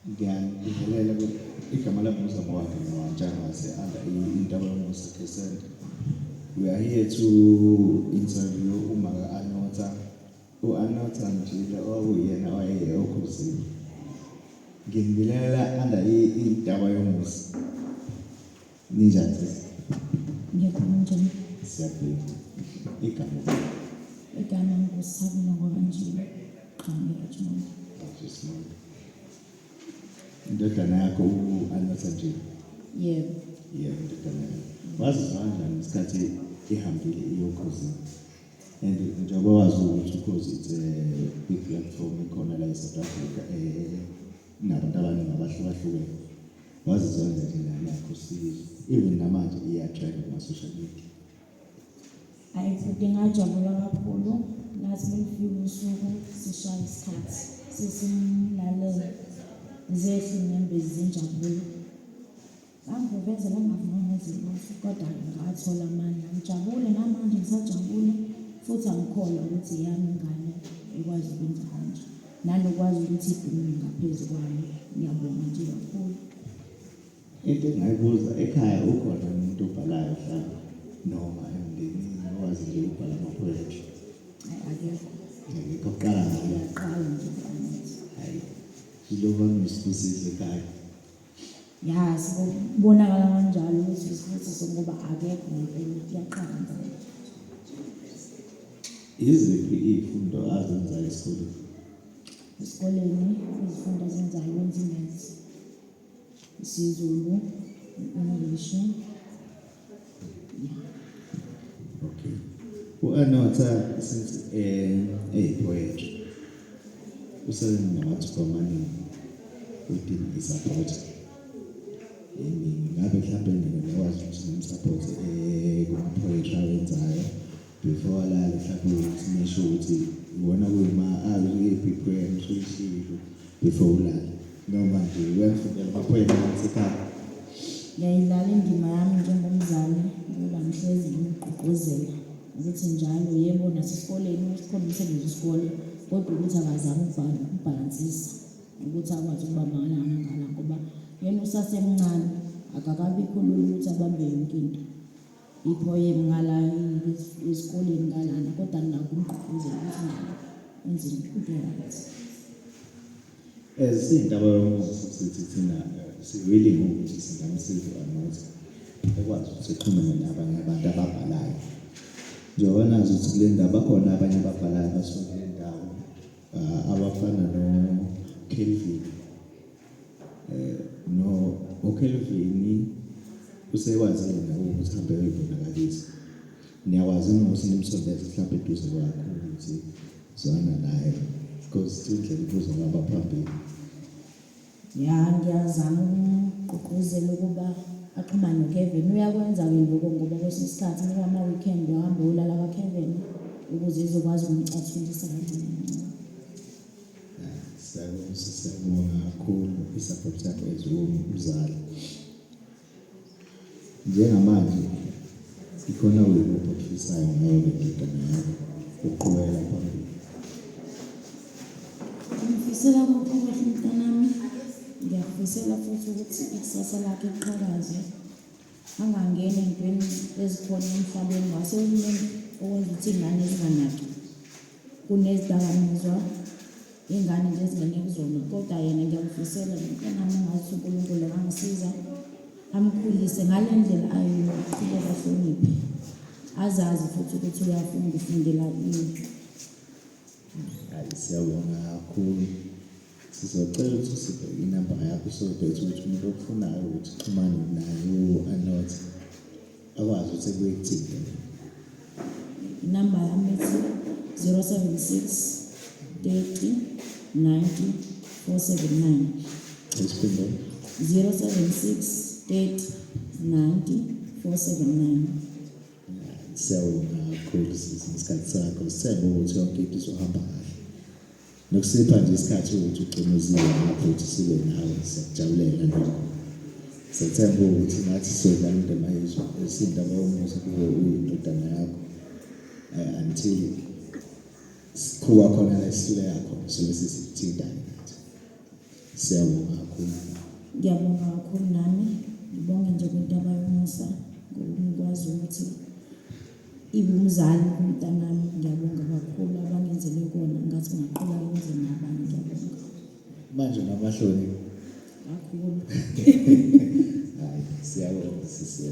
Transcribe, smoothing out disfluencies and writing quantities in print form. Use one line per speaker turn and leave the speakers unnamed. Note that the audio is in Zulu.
Ngiyanibingelela igama lami uMzamo wakhe Ntshangase under Intaba Yomusa Care Centre. We are here to interview umaka Anotha. U-Anotha Njilo okuyena owayeye oKhozini. Nginibingelela under Intaba Yomusa. Ninjani sisi?
Ngiyaphila, njani?
Siyaphila. Igama?
Igama nguSabelo ngokanjilo, qhamuke eRichmond.
Richmond. Indodana yakho u-Anotha Njilo?
Yebo.
Yebo, indodana yakho. Wazizwa kanjani ngesikhathi ihambile iyoKhozini? And njengoba wazi ukuthi uKhozi it's a big platform ekhona la e-South Africa, nabantu abaningi abahlukahlukene. Wazizwa kanjani ingane yakho sizwe? Even namanje iya-trend kuma-social media.
Hayi futhi ngajabula kakhulu. Nathi melufika usuku sishaya isikhathi sesimlalele, zehla inyembezi zenjabulo. Ngangivevezela, ngingavuma ngenze lutho, kodwa ngathola amandla. Ngijabule namanje, ngisajabule futhi angikholwa ukuthi yami ingane ekwazi ukwenza kanje nanokwazi ukuthi idume ngaphezu kwami. Ngiyabonga nje kakhulu.
Into engingayibuza, ekhaya ukhona umuntu obhalayo mhlawumbe noma emndenini owazi nje ukubhala ama-poetry?
Hayi, akekho.
Akekho, kuqala ngayo?
Ngiyaqala nje ku-Anotha.
Hayi, sizoba nosibusiso ekhaya.
Ya, sikubonakala kanjalo ukuthi isibusiso ngoba akekho ngempela, kuyaqala ngayo.
Iziphi iy'fundo azenzayo esikoleni?
Esikoleni izifundo azenzayo, wenza i-maths, isiZulu, i-English, ya.
Okay. U-Anotha since eyi-poetry usenamathuba amaningi within i-support eningi. Ngabe mhlawumbe nina niyakwazi ukuthi nim-support kuma-poetry awenzayo before alale, mhlawumbe ukuthi nisho ukuthi iwona kuyima ayiphi i-poem usuyishilo before ulale, noma nje uyamfundela ama-poem asekhaya?
Ngiyayidlala indima yami njengomzali ngoba ngihlezi ngimgqugquzela ukuthi njalo, yebo, nasesikoleni ukhona umsebenzi wesikole, kodwa ukuthi akazame ukubhalansisa ukuthi akwazi ukubamba ngala nangala, ngoba yena usasemncane, akakabikho lula ukuthi abambe yonke into, i-poem ngala, esikoleni ngalana, kodwa nginakho ukumgqugquzela ukuthi njalo enze into right.
As siyintaba yomusa sithi thina si-willing ukuthi singamsiza u-Anotha ekwazi ukuthi exhumane nabanye abantu ababhalayo. Njengoba nazi ukuthi kule ndawo bakhona abanye ababhalayo abasuka kule ndawo, abafana no-Kelvin. No uKelvin usekwazile nawe ukuthi hambe ayoyibonakalisa. Niyakwazi ukuthi nimsondeze mhlawumbe eduze kwakho ukuthi zwana naye, because indlela ibuza kwabaphambili?
Ya, ngiyazama ukumgqugquzela ukuba axhumane noKevin. Uyakwenza-ke lokho ngoba kwesinye isikhathi uma ama-weekend uyahamba uyolala kwaKevin ukuze ezokwazi ukumcathulisa kancane kancane.
Siyabonga, siyabonga kakhulu i-support yakho as umzali. Njengamanje ikhona kuyikuphi okufisayo ngayo le ndodana yakho ukuqhubekela phambili?
Ngifisela konke okuhle umntanami. Ngiyakufisela futhi ukuthi ikusasa lakhe liqhakaze, angangeni ey'ntweni ezikhona emhlabeni wasehulumeni okwenza ukuthi iy'ngane zinganaki. Kunezidakamizwa iy'ngane nje ezingene kuzona, kodwa yena ngiyamfisela umntanami, engathi uNkulunkulu angangisiza amkhulise ngale ndlela ayiyo, aqhubeke ahloniphe, azazi futhi ukuthi uyafunda, ufundela ini.
Hayi, siyabonga kakhulu. Sizocela ukuthi usiphe inamba yakho so that ukuthi umuntu okufunayo ukuthi xhumane naye u-Anotha akwazi ukuthi ebuye kuthinte.
Inamba yami ithi 076 30 90 479.
Isiphinde.
076 30 90 479.
Siyabonga kakhulu sisi ngesikhathi sakho. Sithemba ukuthi yonke into izohamba kahle. Nokusipha nje isikhathi ukuthi ugcine uzile lapho ukuthi sibe nawe, siyakujabulela lokho. Sethemba ukuthi nathi sizodlala indima yethu esindaba yomusa kuwe uyindodana yakho until sikhuwa khona la esihluleka khona sobe sesithinta nathi. Siyabonga kakhulu.
Ngiyabonga kakhulu nami, ngibonge nje kwintaba yomusa ngokungikwazi ukuthi ibe umzali kumntanami. Ngiyabonga kakhulu abangenzele kona, ngathi ngaqhubeka ngenze nabanye. Ngiyabonga.
Manje unamahloni?
Kakhulu.
Hayi, siyabonga sisi.